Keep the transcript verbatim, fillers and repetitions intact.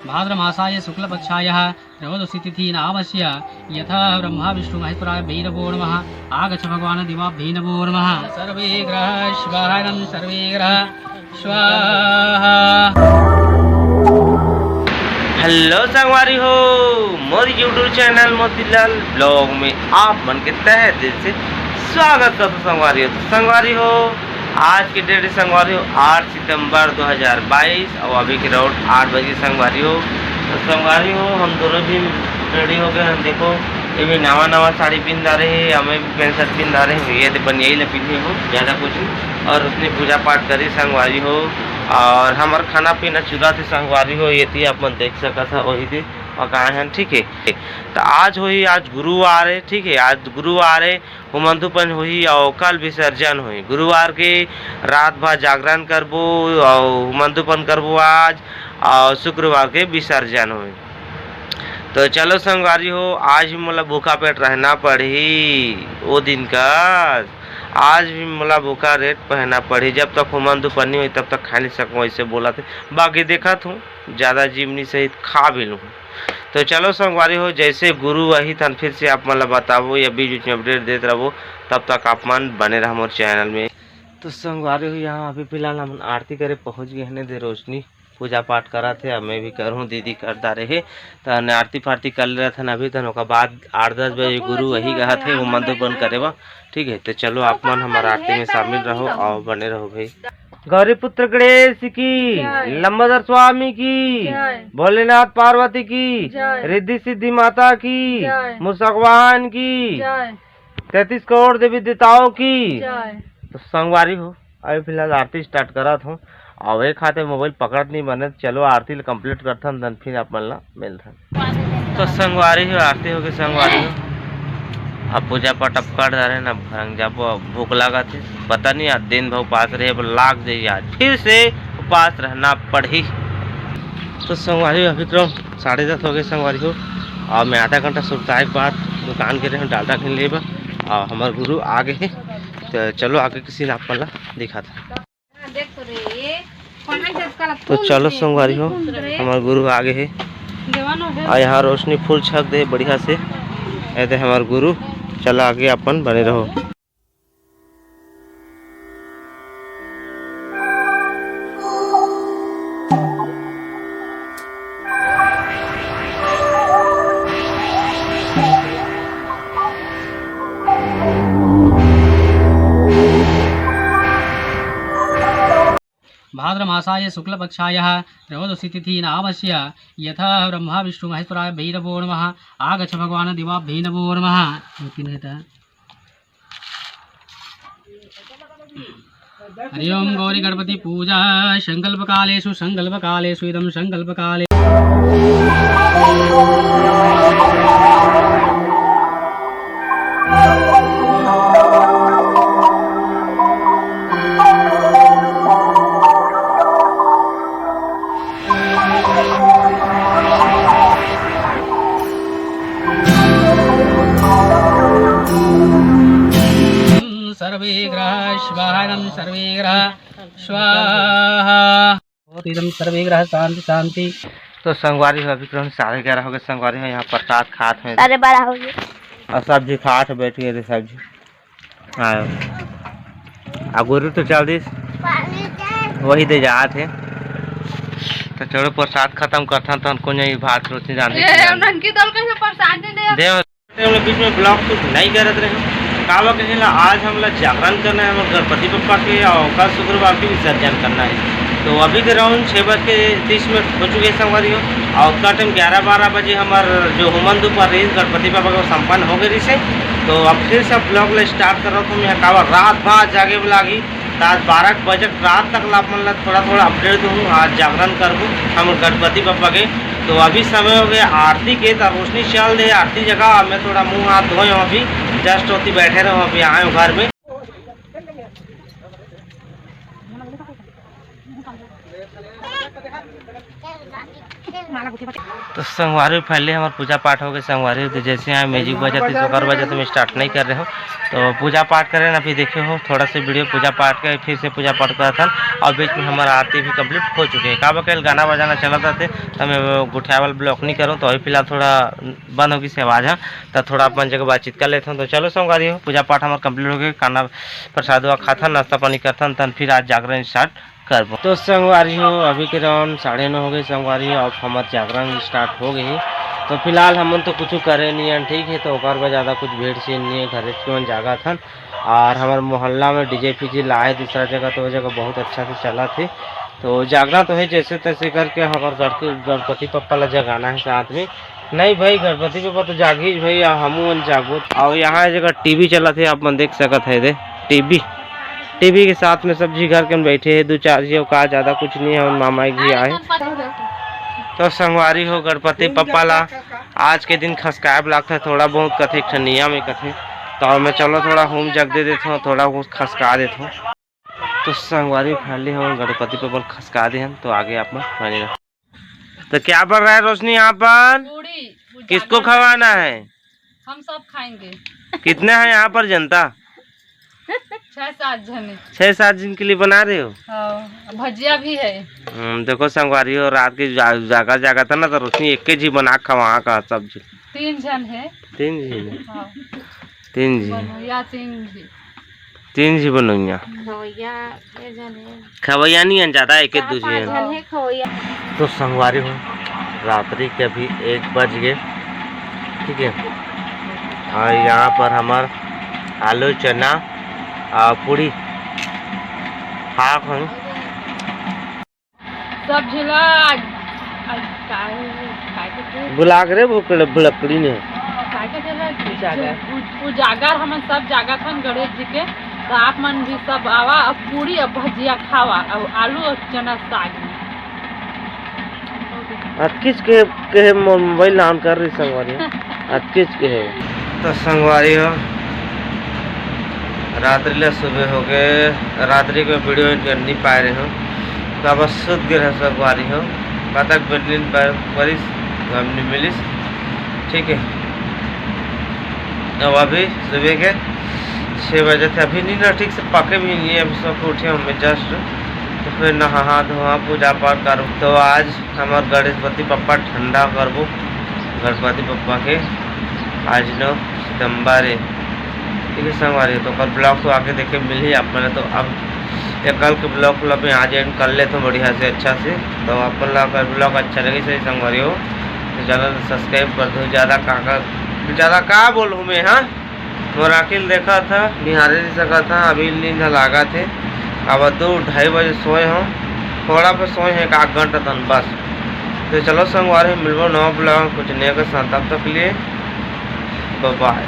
भाद्रमासाय शुक्लपक्षायः त्रयोदशी तिथि नामस्य। यथा ब्रह्मा विष्णु महेश्वराय वै नमो नमः। आगच्छ भगवान दिवाभ्यै नमो नमः। सर्वे ग्रह स्वाहानम सर्वे ग्रह स्वाहा। हेलो संगवारी हो, मोर YouTube चैनल मोतीलाल ब्लॉग में आप मन के तहे दिल से स्वागत करथों संगवारी हो। तो संगवारी हो, आज के डेट संगवारी हो आठ सितंबर दो हज़ार बाईस और अभी के राउंड आठ बजे संगवारी हो। तो संगवारी हो, हम दोनों भी रेडी हो गए हैं। देखो, ये भी नवा नवा साड़ी पिन डारे है, हमें भी पैंट शर्ट पिन डारे है। ये तो बनियाई ला पिन है वो, ज़्यादा कुछ नहीं। और उसने पूजा पाठ करी संगवारी हो। और हमार खाना पीना चूल्हा थे संगवारी हो, ये थी आप मन देख सकत था वही थी पकाए हैं, ठीक है। तो आज होही, आज गुरुवार है, ठीक है, आज गुरुवार है। हुमंदुपन होही और कल विसर्जन होही। गुरुवार के रात भर जागरण करबो और हुमंदुपन करबो आज, और शुक्रवार के विसर्जन होही। तो चलो संगवारी हो, आज भी मोला भूखा पेट रहना पड़ही ओ दिन का। आज भी मोला भूखा पेट रहना पड़ही, जब तक हुमंदुपन नहीं होही तब तक खा नहीं सकूँ, ऐसे बोला थे। बाकी देखत हूँ, ज़्यादा जीव नहीं सही, खा भी लूँ। तो चलो संगवारी हो, जैसे गुरु आही तहन फिर से आप मन ला बताबो या बीच बीच में अपडेट देत रहबो। तब तक आप मन बने रहो मोर चैनल में। तो संगवारी हो, यहाँ अभी फिलहाल हम आरती करे पहुँच गए हैं, दे रोशनी पूजा पाठ करत हे, अब मैं भी करूँ, दीदी कर डारे हे। तहन आरती फारती कर ले रहथन अभी, तहन ओकर बाद आठ दस बजे गुरु वही कहत हे, हुमंदुपन करे बा। ठीक है, तो चलो आप मन हमार आरती में शामिल रहो और बने रहो भाई। गौरी पुत्र गणेश की, जय। लंबोदर स्वामी की, जय। भोलेनाथ पार्वती की, जय। रिद्धि सिद्धि माता की, जय। मुसकवाहन की, जय। तैंतीस करोड़ देवी देवताओं की। जय। तो संगवारी हो, अभी फिलहाल आरती स्टार्ट करत हूँ। और एक हाथे मोबाइल पकड़त नहीं बने, चलो आरती ल कंप्लीट करथन, तहन फिर आप मन ला मिलथन। तो संगवारी हो, आरती हो गई संगवारी हो। अब पूजा पाठ अब कर डारे ना, भंग जाबो, अब भूख लागत हे। पता नहीं आज दिन भर उपास रहे, अब लाग जाई आज, फिर से उपास रहना पड़ही। तो संगवारी हो, अभी तो साढ़े दस हो गए संगवारी हो, और मैं आधा घंटा सुरताए के बाद दुकान के रहे डालडा किन लेबा, और हमार गुरु आ गए हे। तो चलो आगे के सीन आप मन ला दिखात हूँ। तो चलो संगवारी हो, हमार गुरु आगे हे। और यहाँ रोशनी फुल छक दे बढ़िया से। ए दे हमार गुरु, चला आगे अपन बने रहो। भाद्रमासाय शुक्लपक्षायः त्रयोदशी तिथि नामस्य। यथा ब्रह्मा विष्णु महेश्वराय वै नमो नमः। आगच्छ भगवान दिवाभ्यै नमो नमः। हरि ओम गौरी गणपति पूजा। संकल्प कालेषु संकल्प कालेषु इदम संकल्प काले। सर्वे ग्रह स्वाहानम सर्वे ग्रह स्वाहा। इदम सर्वे ग्रह शांति शांति। तो संगवारी हो, अभी तुरंत साढ़े ग्यारह हो गए संगवारी हो, यहाँ प्रसाद खात हैं। साढ़े बारह हो गए। और सब्जी खात है, बैठ गए थे सब्जी। हाँ। आ गुरु तो चल दिस, वही दे जात है। तो चलो प्रसाद खत्म करथन, तहन कोन जाई भात रोटी रांधे। ए, ननकी दल कैसे प्रसाद दे दे? दे। हमला बीच में ब्लॉग शूट नहीं करत रहे। काबर कहेला, आज हमला जागरण करना है हमर गणपति बप्पा के, और कल शुक्रवार के विसर्जन करना है। तो अभी के राउंड छः बज के तीस मिनट हो चुके हैं संगवारी हो, और उतना टाइम ग्यारह बारह बजे हमर जो हुमंदुपन रहिस गणपति बप्पा के संपन्न हो गए रहिस हे। तो अब फिर से ब्लॉग ला स्टार्ट कर रहा हूँ मैं, काबर रात भर जागे वाला ही। त आज बारह बजे रात तक ला आप मन ला थोड़ा थोड़ा अपडेट दूँ। आज जागरण करबो हम गणपति बप्पा के। तो अभी समय हो गया आरती के, त रोशनी चल दे आरती जगह। मैं थोड़ा मुंह हाथ धोए हूँ, अभी जस्ट होती बैठे रहो, अभी आए हूँ घर में। तो संगवारी, पहले हमर पूजा पाठ हो गए संगवारी। तो जैसे यहाँ म्यूजिक बजत है, ओकर वजह से मैं स्टार्ट नहीं कर रहे हो। तो पूजा पाठ करें ना, फिर देखे हो थोड़ा सा वीडियो पूजा पाठ के, फिर से पूजा पाठ करत हन। और बीच में हमारा आरती भी कंप्लीट हो चुके हैं। का बा, कल गाना बजाना चलत रहते, तो मैं वो गुठियावल ब्लॉक नहीं करूँ, तो अभी फिलहाल थोड़ा बंद होगी से आवाज़ है। तो थोड़ा अपन जगह बातचीत कर लेते हैं। तो चलो संगवारी हो, पूजा पाठ हमार कंप्लीट हो गए, खाना प्रसाद हुआ खाथन, नाश्ता पानी करथन, तन फिर आज जागरण स्टार्ट करबो। तो संगवारी हो, अभी के राउंड साढ़े नौ हो गए संगवारी हो, अब हमार जागरण स्टार्ट हो गई। तो फिलहाल हमन तो कुछ करे नहीं हन, ठीक है, तो ओकर बाद ज़्यादा कुछ भीड़ सीन नहीं है, घरे के मन जागा थन। और हमारे मोहल्ला में डीजे फीजे लाए दूसरा जगह, तो वो जगह बहुत अच्छा से चला थे। तो जागना तो है जैसे तैसे करके, हमारे गणपति पप्पा ला जगाना है साथ में। नहीं भाई, गणपति पप्पा तो जागी भाई, हमू मन जागबो। और यहाँ जगह टीवी चला थे, आप मन देख सकत है दे, टीवी। टीवी के साथ में सब जी घर के बैठे हैं, दो चार जी, का ज़्यादा कुछ नहीं है, मामा एक भी आए। तो संगवारी हो, गणपति पप्पा ला आज के दिन खसकाए ला लगता है, थोड़ा बहुत कथे, एक ठन नियम है कथे। तो मैं चलो थोड़ा होम जग दे देता हूँ, थोड़ा बहुत खसका देता हूँ। तो संगवारी, फाइनली हम गणपति पप्पा ला खसका दे हैं, तो आगे आप मन बने रहो। तो क्या बन रहा है रोशनी यहाँ पर? पूड़ी, वो किसको जागरण खवाना है? हम सब खाएंगे। कितने हैं यहाँ पर जनता? छह सात जने। छह सात जन के लिए बना रहे हो? हाँ, भजिया भी है। हम्म, देखो संगवारी हो, रात के जा-, जागा जागा था ना, तो रोशनी एक के जी बना खवा का सब जी। तीन जन है। तीन जी? हाँ। तीन जी। बनोइया तीन जी। तीन जी बनोइया। खवैया के जन है। खवैया नहीं है ज़्यादा, एक एक चार दो जी पाँच है। जन है खवैया। तो संगवारी हो, रात्रि के अभी एक बज गए, ठीक है। और यहाँ पर हमार आलू चना और पूड़ी खात हन। सब झिला आज, आज काय, काय के थे? बुला के रे भुकड़-, भुलक्कड़ी ने। काय के थे? उजागर। उज-, उजागर, हमन सब जागत हन गणेश जी के, तो आप मन भी सब आवा। अब पूड़ी, अब भजिया खावा, अब आलू और चना साग में। अतकिच के, के मोबाइल on कर रही संगवारी, अतकिच के है। तो संगवारी हो, रात्रि ले सुबह हो गए, रात्रि के वीडियो एंड कर नहीं पाए रहे हो, तो अब सुत गए रहे संगवारी हो, कतक बेनिन पर परिस, हमने मिलिस, ठीक है। अब अभी सुबह के छः बजे थे, अभी नींद ठीक से पके भी नहीं है, अभी सब उठे हमें जस्ट, तो फिर नहा धोआ पूजा पाठ करूँ। तो आज हमार गणपति पप्पा ठंडा करबो, गणपति पप्पा के आज नौ सितंबर है, ठीक है संगवारी। तो कल ब्लॉग तो आगे देखे मिली आप मन, तो अब ये कल के ब्लॉग को मैं आज एंड कर लेता हूँ बढ़िया से, अच्छा से। तो अपन ला अगर ब्लॉग अच्छा लगे सही संगवारी हो, तो चैनल सब्सक्राइब कर दो। ज़्यादा का, का, ज़्यादा का बोलूँ मैं, हाँ? मोर आँखी ल देखत हे, निहारे नइ सकत हे, अभी नींद ह लागत हे। अब दो ढाई बजे सोए हों, थोड़ा पे सोए हों एक आध घंटा तन बस। तो चलो संगवारी, मिलबो नवा ब्लॉग कुछ नया के साथ, तब तक के लिए बाय बाय।